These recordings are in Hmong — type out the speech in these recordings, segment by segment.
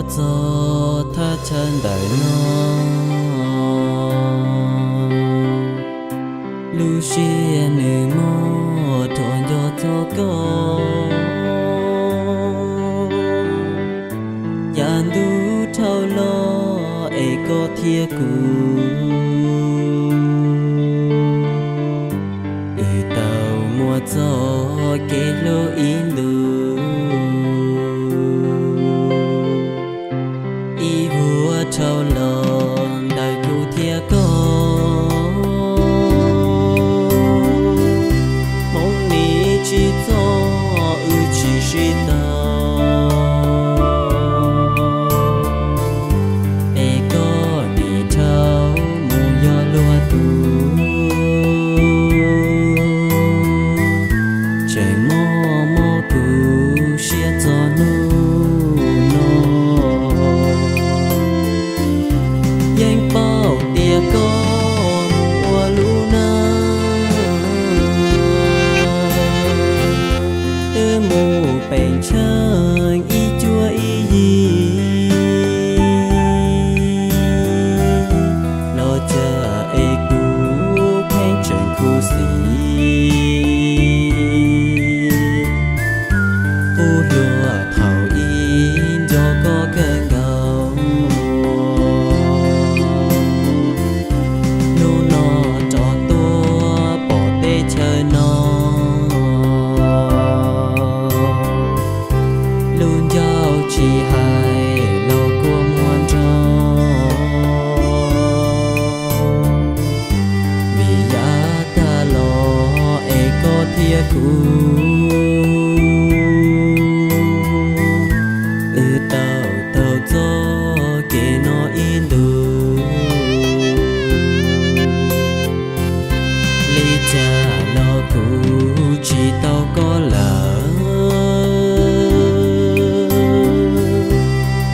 Txog thaj chaw ntawm no, lub siab nws muaj rov nco txog koj. Yav ntuj dhau los es koj thiab kuv, wb tau muaj txoj kev hlub ib ntus. Ib vuag dhau los ntawm kuv thiab koj, hmoov nim tsis txog wb tsis sib tau, es koj nim dhau mus yog luag tus. Tseem mob mob kuv siab txog hnub no, yeej paub tias koj mus ua lub neej, wb mus pem tsheej ib cuab ib yig, los cas es kuv pheej tseem khuv xim. Kuv luag thaum ub nco koj kawg nkaus, hnub no rov tuaj pom teb chaws no, lub ncauj tsis hais los kua muag nrog, vim yav tag los es koj thiab kuv, wb tau taug txoj kev no ib ntus. Li cas los kuv tsis tau koj lawm,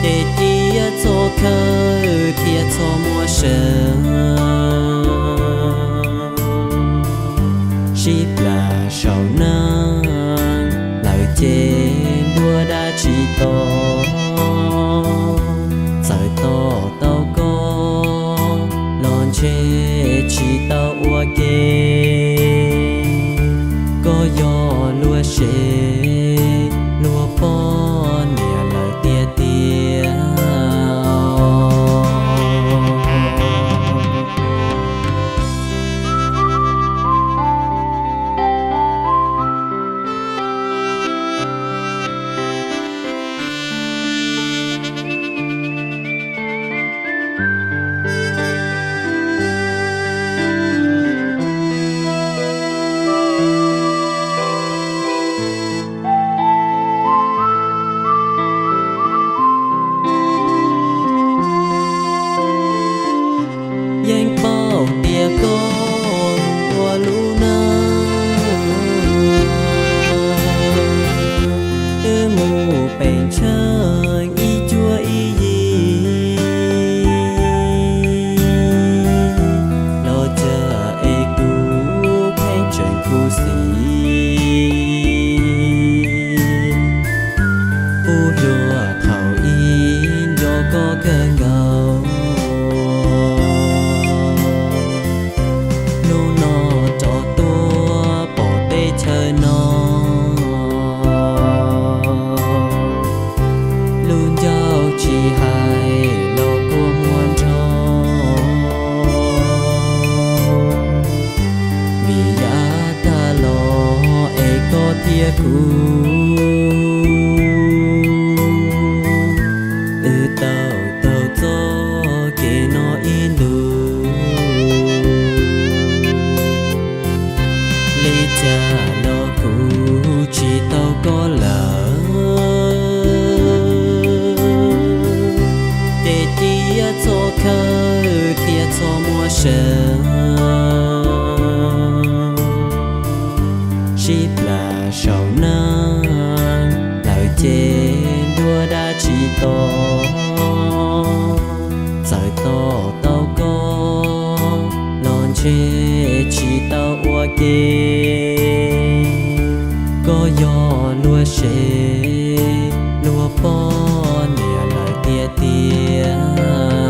ces cia txhob khawb thiab txhob muab seev. Sib plam saum neej lawm ces ntuag dab tsis tos, txawm tos tau koj los ntshe tsis tau ua ke. Koj yog luag sev luag poj niam lawm tiag tiag. Yeej paub tias koj mus ua lub neej, wb mus pem tsheej ib cuab ib yig, los cas es kuv pheej tseem khuv xim. Kuv luag thaum ub nco koj kawg nkaus, hnub no rov tuaj pom teb chaws no, lub ncauj tsis hais los kua muag nrog, vim yav tag los es koj thiab kuv, wb tau taug txoj kev no ib ntus. Li cas los kuv tsis tau koj lawm, ces cia txhob khawb thiab txhob muab seev. Sib plam saum neej lawm ces ntuag dab tsis tos, txawm tos tau koj los ntshe tsis tau ua ke. Koj yog luag sev luag poj niam lawm tiag tias